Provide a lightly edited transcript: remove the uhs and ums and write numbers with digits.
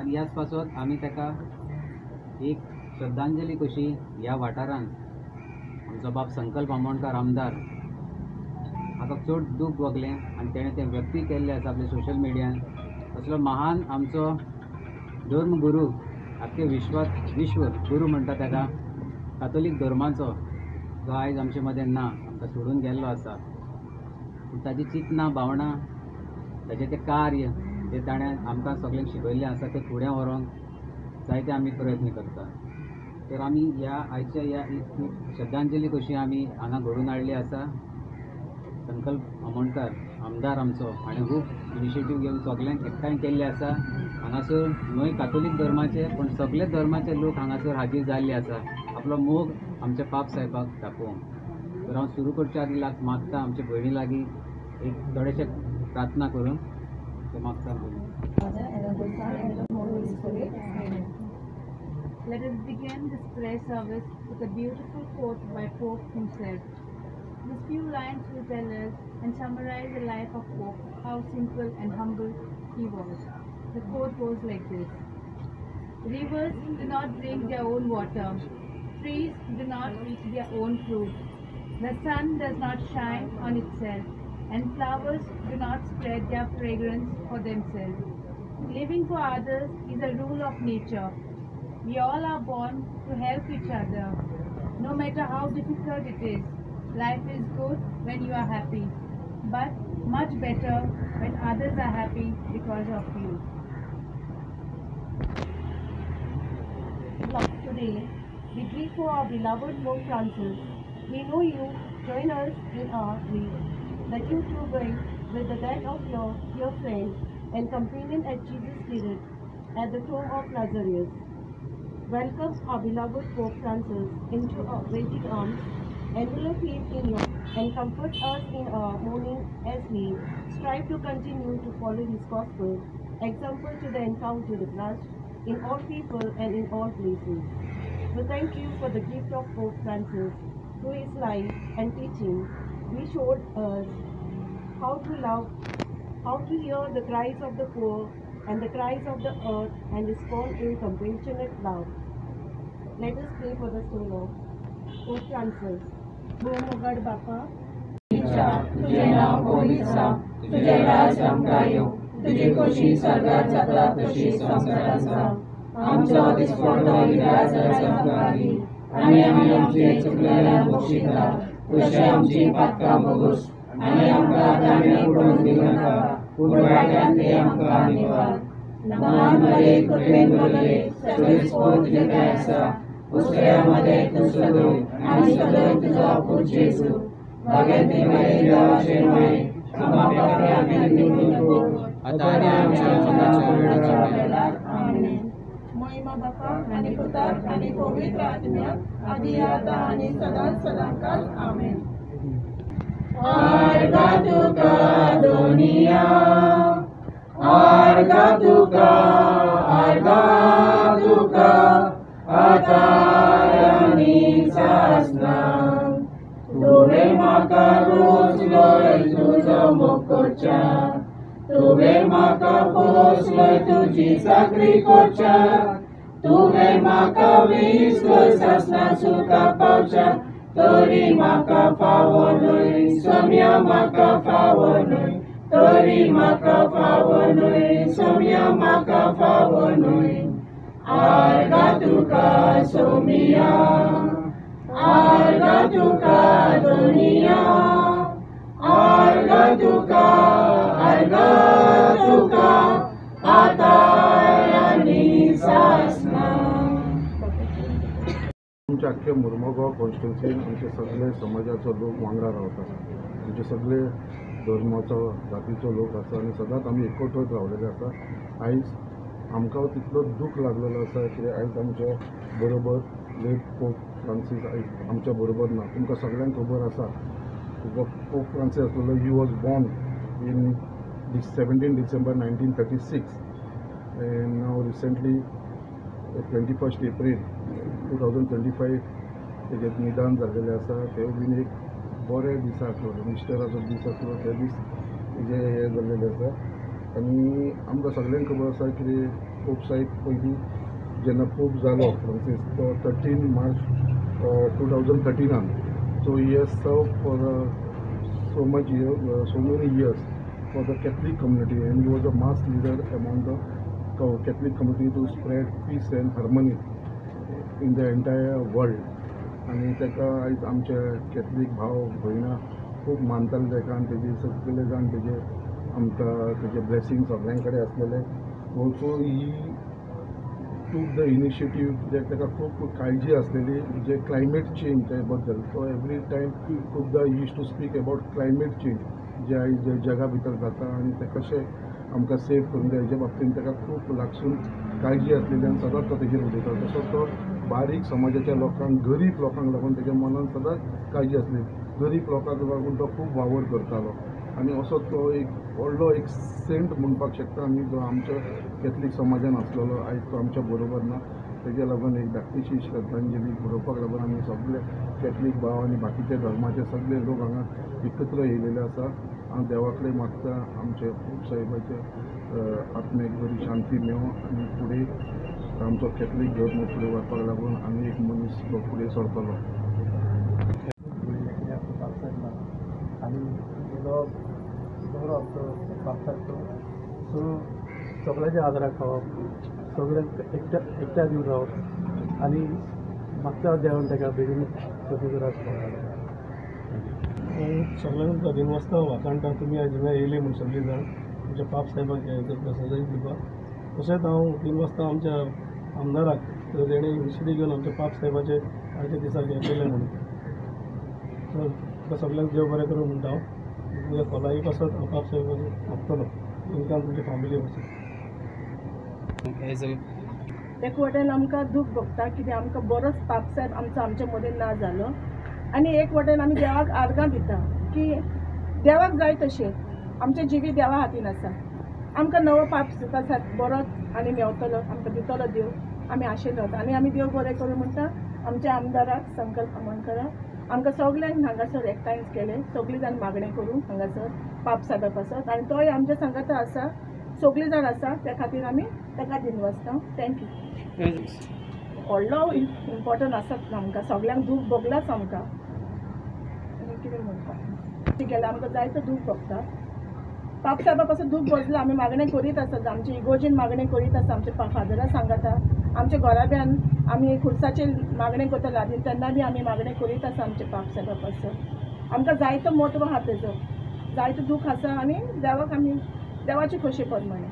आनी ह्याच पासत आमी ताका एक श्रद्धांजली कशी ह्या वाठारांत आमचो बाब संकल्प आमोणकर आमदार हाका चड दूख भोगलें आनी तेणें तें व्यक्ती केल्लें आसा आपल्या सोशल मिडियान. असलो महान आमचो धर्म गुरू, आख्खे विश्वात विश्व गुरू म्हणटा ताका, कातोलीक धर्माचो जो आयज आमचे मदें ना, आमकां सोडून गेल्लो आसा. पूण ताजी चिंतनां भावनां, ताचें तें कार्य जें ताणें आमकां सगळ्यांक शिकयल्लें आसा तें फुडें व्हरोंक जायते आमी प्रयत्न करता. तर आमी ह्या आयच्या ह्या श्रद्धांजली कशी आमी हांगा घडोवन हाडली आसा. संकल्प आमोणकर आमदार आमचो हाणें खूब इनिशिएटीव घेवन सगल्यांक एकठांय केल्लें आसा. हांगासर न्हय कातोलीक धर्माचे पूण सगळे धर्माचे लोक हांगासर हाजीर जाल्ले आसा आपलो मोग आमच्या पाप साहेबाक दाखोवंक. तर हांव सुरू करच्या आदी मागता आमच्या भयणी लागीं एक थोडेशे प्रार्थना करून ते मागता. Let us begin this prayer service with a beautiful quote by Pope himself. These few lines will tell us and summarize the life of Pope, how simple and humble he was. The quote goes like this: Rivers do not drink their own water, trees do not eat their own fruit, the sun does not shine on itself, and flowers do not spread their fragrance for themselves. Living for others is a rule of nature. We all are born to help each other, no matter how difficult it is. Life is good when you are happy, but much better when others are happy because of you. Today, we grieve for our beloved Pope Francis. We know you join us in our grief, that you too grieve with the death of your dear friend and companion at Jesus' Spirit at the tomb of Lazarus. Welcome our beloved Pope Francis into our waiting arms. Envelop him in your and comfort us in our mourning as we strive to continue to follow his gospel example to the encounter the blessed in all people and in all places. We thank you for the gift of Pope Francis. Through his life and teaching, he showed us how to love, how to hear the cries of the poor and the cries of the earth and respond in compassionate love. Let us pray for the soul of Pope Francis. Bhomogad बापा, तुझे नाव पवित्र जावं, तुझे राज आमकां येवं, तुजी खोशी स्वर्गात जाता तशी संवसारांत जावं. आमचो दिसपडो इलाज आमकां दी आनी आमी आमचे चुकलेल्यांक बक्षिता तशें आमची पातकां भोगोस आनी आमकां ताणें उडोवन दिवं नाका, पूण वायटांतली आमकां निवार. मान मरे कृपेन भरले, सगळेच तुजे काय आसा, दुसऱ्या मदें तूं सदय आनी सदय तुजो पूत जेजू. भाग्यवती माये, देवाचे माये, आमकां पापयांक विनंती करूं, आतां आनी आमच्या मरणाच्या वेळार. आमेन. महिमा बापाक आनी पुताक आनी पवित्र आत्म्याक, आदी आतां आनी सदांच सदांकाल. आमेन. आर्गा तुका दोनिया, आर्गा तुका, आर्गा तुका, आतां आनी सासणां. तुवें म्हाका रोजलोय तुजो मोग करच्याक, तुवें म्हाका पोसलोय तुजी चाकरी करच्याक, तुवें म्हाका विसलोय सासणां सुखा पावच्याक, तरी म्हाका फावो न्हय सोम्या, म्हाका फावो न्हय, तरी म्हाका फावो न्हय सोम्या, म्हाका फावो न्हय. आर्गा तुका सोमिया, आर्गा तुका दोनिया, आर्गा तुका, आर्गा तुका, आतां आनी सासणां. आमच्या आख्ख्या मुर्मगांव कॉन्स्टिट्युन्सीन आमचे सगळे समाजाचो लोक वांगडा रावता. आमचे सगळे धर्माचो जातीचो लोक आसा आनी सदांच आमी एकवटत रावलेले आसा. आयज आमकां तितलो दूख लागलेलो आसा की आयज आमच्या बरोबर लेट पोप फ्रांसीस आयज आमच्या बरोबर ना. तुमकां सगळ्यांक खबर आसा पोप फ्रांसीस आसलेलो, he was born in 17 December 1936 and now recently 21 April 2025 तेजें निदान जाल्लेलें आसा. तें बीन एक बरे दिसा आसलो, इस्टराचो दीस आसलो, ते दीस तेजें हें जाल्लेलें आसा. आनी आमकां सगळ्यांक खबर आसा की पोप साहेब पयलीं जेन्ना पोप जालो फ्रांसीस तो 13 मार्च 2013 so he has serve for so much year so many years for the Catholic community and he was a mass leader among the Catholic community to spread peace and harmony in the entire world. आनी ताका आयज आमचे Catholic भाव भयणां खूब मानताले ताका आनी तेजे सगळे जाण तेजे आमकां तेजे ब्लेसींग सगळ्यां कडेन आसलेले. Also he took the initiative कित्याक ताका खूब काळजी आसलेली जे क्लायमेट चेंज त्या बद्दल. तो एवरी टायम खुबदां used to speak about climate change जे आयज जगा भितर जाता आनी ते कशें आमकां सेव करूंक जाय हेच्या बाबतीन ताका खूब लागसून काळजी आसलेली आनी सदांच तो तेजेर उलयतालो. तसोच तो बारीक समाजाच्या लोकांक गरीब लोकांक लागून तेज्या मनान सदांच काळजी आसली. गरीब लोकांक लागून तो खूब वावर करतालो आनी असो तो एक व्हडलो एक सेंट म्हणपाक शकता आमी जो आमच्या कॅथलीक समाजान आसलेलो. आयज तो आमच्या बरोबर ना, तेज्या लागून एक धाकटीशी श्रद्धांजली बरोवपाक लागून आमी सगळे कॅथलीक भाव आनी बाकीच्या धर्माचे सगळे लोक हांगा एकत्र येयलेले आसा. हांव देवा कडेन मागता आमचे पोप साहेबाचे आत्म्याक बरी शांती मेळूं आनी फुडें आमचो कॅथलीक धर्म फुडें व्हरपाक लागून आनी एक मनीस तो फुडें सरतलो. आनी जो बरो आमचो बापसाहेब सो सगळ्याच्या आदाराक खावप, सगळ्यांक एकट्या दिवन रावप आनी मागता देवान ताका बेगीन सोदून आसपाक. सगळ्यांक दिनवासता वाखाणटा तुमी आयज हिंगा येयले म्हूण सगळीं जाण आमच्या पाप साहेबाक श्रद्धांजली दिवपाक. तशेंच हांव दिनवासता आमच्या आमदाराक तेणें इनिशिएटीव घेवन आमच्या पाप साहेबाचे आयच्या दिसाक हें केलें म्हणून. सो तुका सगळ्यांक देव बरें करूं म्हणटा हांव. तुमच्या खोलायी पासत हांव पाप साहेबाक मागतलो तुमकां तुमच्या फॅमिली पासत. एक वटेन आमकां दूख भोगता कित्याक आमकां बरोच पाप साहेब आमचो आमच्या मदीं ना जालो आनी एक वटेन आमी देवाक आर्गां दिता की देवाक जाय तशें आमचें जिवीत देवा हातीन आसा. आमकां नवो पाप साहेब बरोच आनी मेवतलो आमकां दितलो देव आमी आशेन रावता आनी आमी देव बरें करूं म्हणटा. आमच्या आमदाराक संकल्प आमोणकराक आमकां सगल्यांक हांगासर एकठांय केलें, सगळीं जाण मागणें करूंक हांगासर पाप साहेबा पासत आनी तोय आमच्या सांगाता आसा, सगळीं जाण आसा, त्या खातीर आमी ताका दिनवासता. Thank you. व्हडलो इम्पोर्टंट आसात आमकां सगल्यांक दूख भोगलाच आमकां आनी कितें म्हणटा गेल्यार आमकां जायतो दूख भोगता. पाप साहेबा पासून दूख भोगला, आमी मागणें करीत आसात, आमचे इगोर्जीन मागणें करीत आसा, आमच्या फादरा सांगाता, आमच्या घराब्यान आमी खुर्साचेर मागणें करता लागीं तेन्ना बी आमी मागणें करीत आसा आमच्या पाप साहेबा पासून. आमकां जायतो म्हत्व आहा तेजो, जायतो दूख आसा आनी देवाक आमी देवाची खोशी प्रमाणे.